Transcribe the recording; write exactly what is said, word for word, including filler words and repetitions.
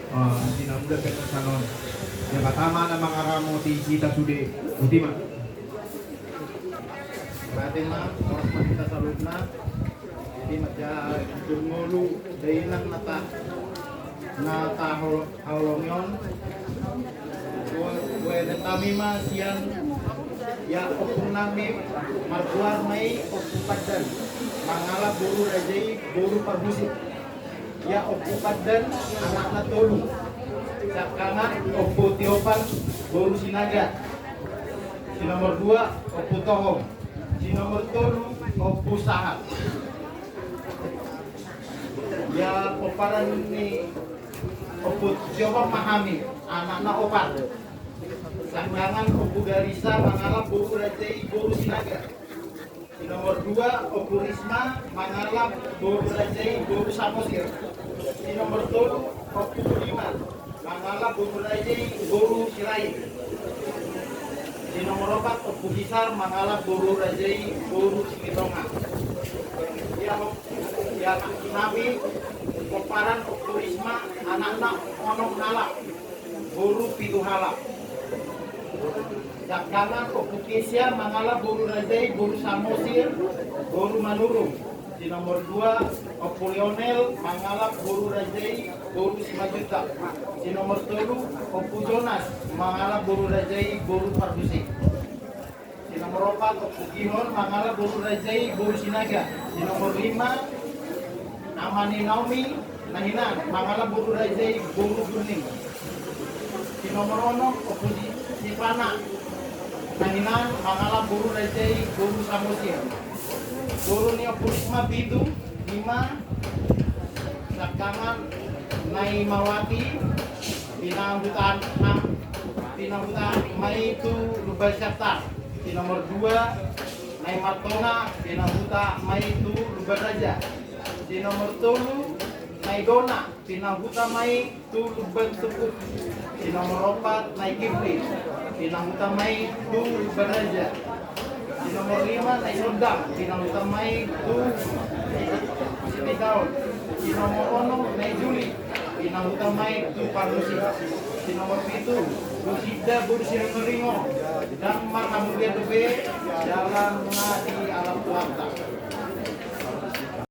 Ah, sinamuda pe sanon. Yang pertama na mangaramoti hita sude. Uti ma. Berarti ma, horas ma hita saluhutna. Jadi ma ja jurmolu dainang na ta na tahaholongi on. Boanan nami ma sian, ia ompung nami margoar ma i Ompu Pandan, mangalap boru raja i boru Parhusip. Ia Ompu Pandan anakna tolu. Siangkangan Ompu Tiopan boru Sinaga. Si nomor dua Ompu Tohong. Si nomor tolu Ompu Sahat. Ia pomparan ni Ompu Tiopan ma hami, anakna opat. Siangkangan Ompu Garisa mangalap boru raja i boru Sinaga. Si nomor dua Ompu Risma mangalap boru raja i boru Samosir. Si nomor tolu Ompu Budiman mangalap boru raja i boru Sirait. Si nomor opat Ompu Hisar mangalap boru raja i boru Silitonga. Ia, ia nami pomparan Ompu Risma anakna onom halak, boru pitu halak. Siangkangan Ompu Kesia mangalap boru raja i boru Samosir, boru Manurung. Si nomor dua Ompu Lionel mangalap boru raja i boru Simanjuntak. Si nomor tolu Ompu Jonas mangalap boru raja i boru Parhusip. Si nomor opat Ompu Gihon mangalap boru raja i boru Sinaga. Si nomor lima Ama ni Naomi na hinan mangalap boru raja i boru Burning. Si nomor onom Ompu Sipana na hinan mangalap boru raja i boru Samosir. Boru ni Ompu Risma pitu, ima siangkangan Naimawati, pinahuta, pinahuta ma i tu Lumban Siantar. Si nomor dua Naimartonga, pinahuta ma i tu Lumban Raja. Si nomor tolu Naidona, pinahuta ma i tu Lumban Sukut. Si nomor opat Naikipri, pinahuta ma i tu Lumban Raja. Si nomor lima Naisondang, pinahuta ma i tu Sipitaon. Si nomor onom Naijuli, pinahuta ma i tu Parhusip. Si nomor pitu Husinda boru Siringoringo. Ndang marhamulian dope jala nunga dialap Tuhanta.